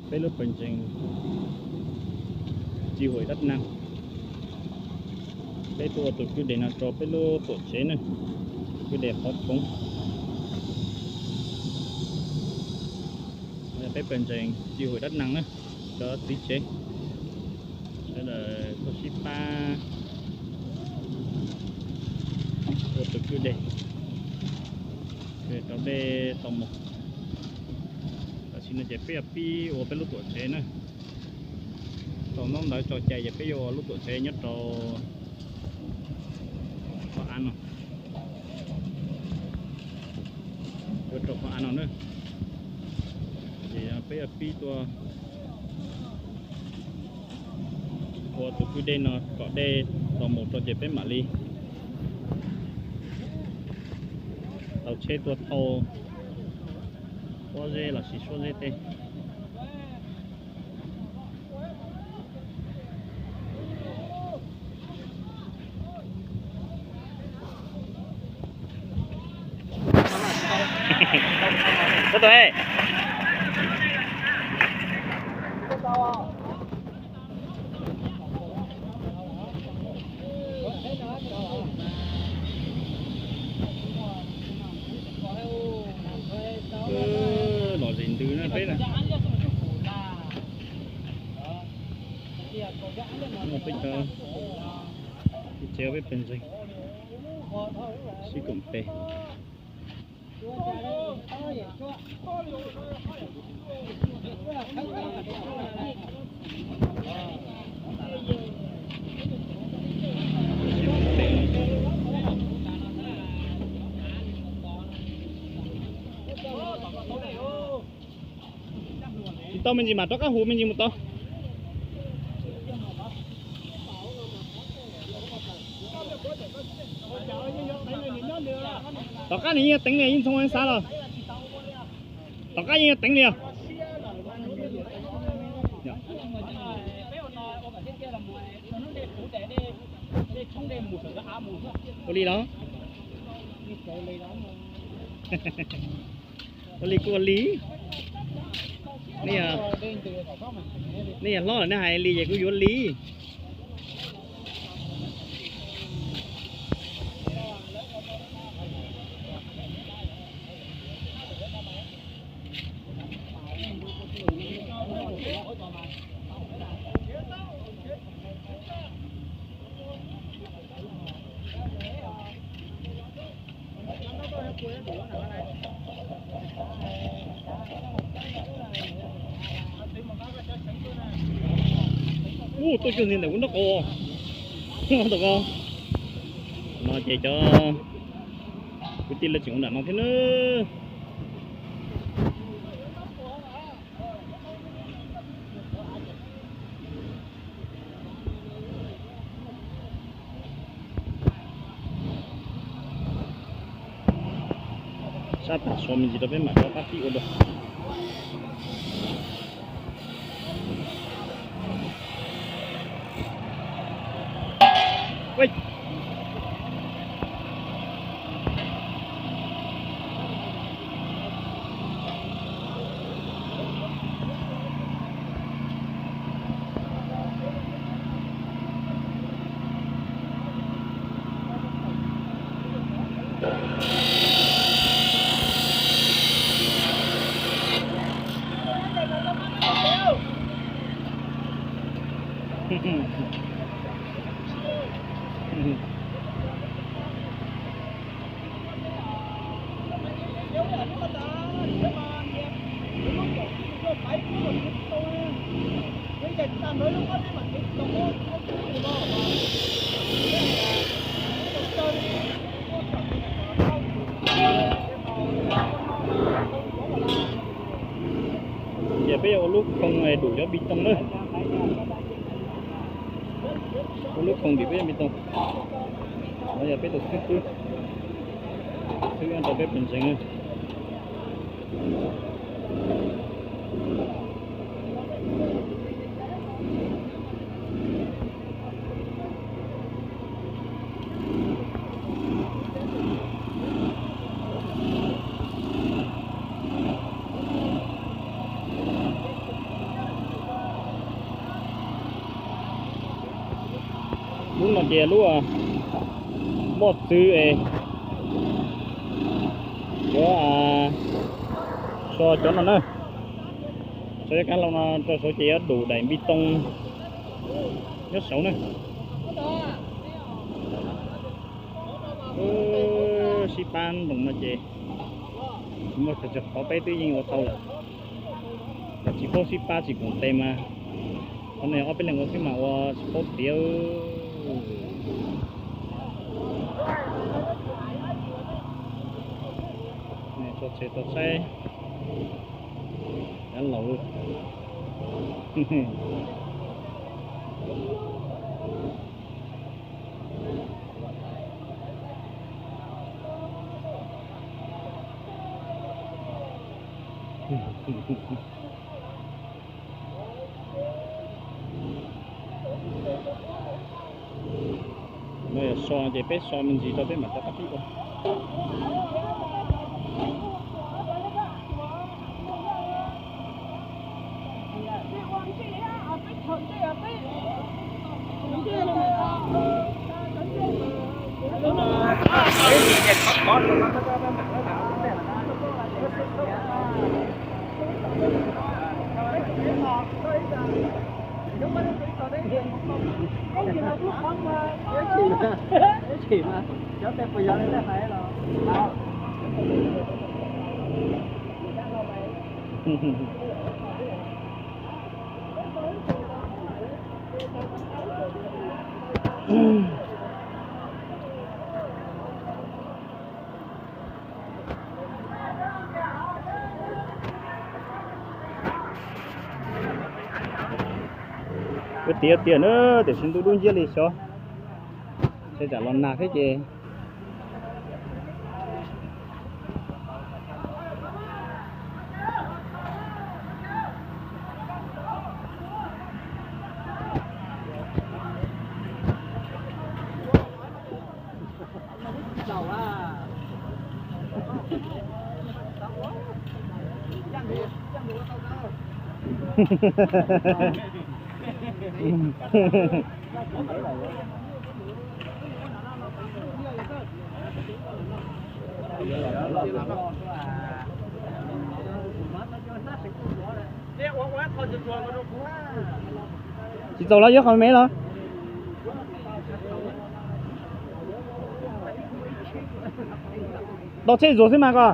Peb lub pawg ntseeg Chi Huam Dab Neeg, peb tuaj ua tus kwj deg no rau peb lub tuam tsev na, tus kwj deg qhov poob. Peb pawg ntseeg Chi Huam Dab Neeg na, cov txiv tsev, sawv daws tuaj sib pab ua tus kwj deg rau dej tau mus. Tam sim no ces peb yuav pib ua peb lub tuam tsev na. Tau ntaub ntawv tso cai ces peb yuav ua lub tuam tsev nyob rau qhov av no, yuav rau qhov av no na. Ces peb yuav pib tuaj ua tus kwj dej no kom dej tau mus rau ces peb mam li tau tsheb tuaj thauj pob zeb los sis suab zeb tej. Los zis ntws na peb na. Peb cov tsev peb pawg ntseeg sib koom tes. Tsis tau me ntsis mam rov qab hu me ntsis mus tau. Tom qab nws yeej yuav teev li, yeej ntxhoo xav los. Tom qab yeej yuav teev li os. Ua li los. Ua li kuj ua li. Nej yog hlob lawm nej hais li ces kuj yuav li. Ub, tuaj cuag nti ntawm kuv nraub qaum. Tom ko no ces cov kwv tij lawv tseem ua nram no thiab na. Sab tag so me ntsis rau peb mam rov qab pib ua dua. Ces peb yuav ua lub khoo dum cov npi tooj na. Ua lub khoo dum peb cov npi tooj. No yog peb tus xwb xwb, xwb rau peb pawg ntseeg. No ces lub moj txwv es yuav so cov no na, so cov kab hlau no rau saud ces yuav dum daim npib too nyob saud na. Sib pab ntoos no ces tsis muaj chaw qhov peb twb yeej ua tau lawm. Tsis paub sib pab tsis koom tes mas, qhov no ob peb leeg ua xwb mas ua tsis paub tiav. Tso tsev tau saib, cav laus. No yog so ces peb so me ntsis rau peb mam rov qab pib ua. Ua tiav tiav na, tiam sis ntuj dub nciab li xyov, tsam los nag thiab ces. Tsis txaus los yuav qhov me los? Tau tsheb zuag xwb mas koj.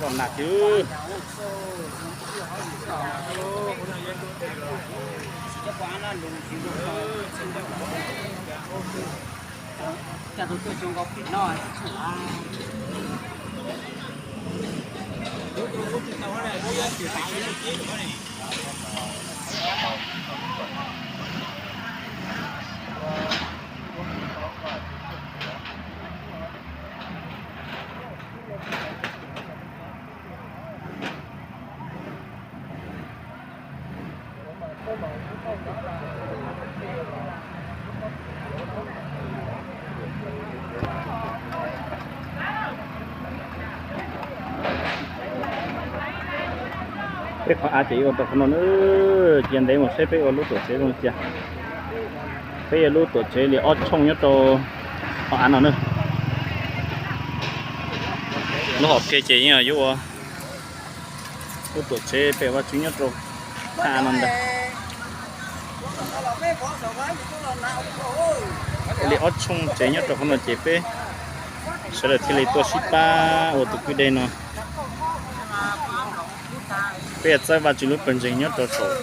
Los nag xwb. Peb qhov av ces yuav ua rau qhov no na, cia ntev mus saib peb ua lub tuam tsev zoo li cas. Peb yuav lub tuam tsev li ob tshooj nyob rau qhov av no na. Lub hom phiaj ces yeej yuav ua lub tuam tsev pem Vajtswv nyob rau thaj av no ntag. Li ob tshooj tsev nyob rau qhov no ces peb sawv daws thiaj li tuaj sib pab ua tus kwj deg no. Peb yuav txawb Vajtswv lub pawg ntseeg nyob rau saum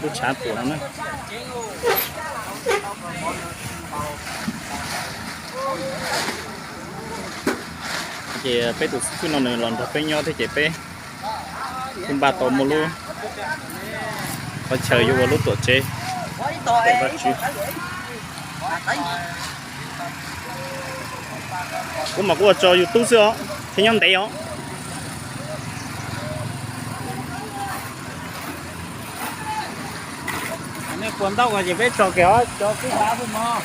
lub tshav tuam no na. Ces peb tus xib hwb no nws los nrog peb nyob thiab ces peb kuj npaj tau muaj lub qhov chaw yuav ua lub tuam tsev pem Vajtswv. Kuv mas kuv ua tso YouTube xwb os, thiab nyob ntev os. Nej puas ntaub ko ces peb tso kiag os, cov kwj dab xwb mog.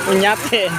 Ua nyab phem.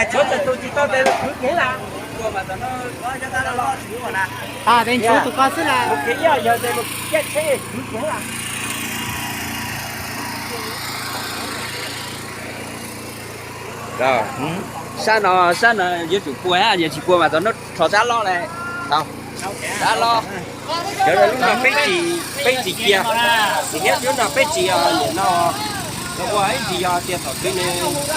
Tshuav tus tsis tau tes khwv kiag lawm. Tes tshuav tus ko xwb na. Sab no, sab no yuav tsum pua, yog tsis pua mas tau noj rho sab loj le. Sab loj. Cov lub no peb tsis, peb tsis cia, tsis thiab lub no peb tsis, nim no ua ib ntsis yog tias thaum twg nws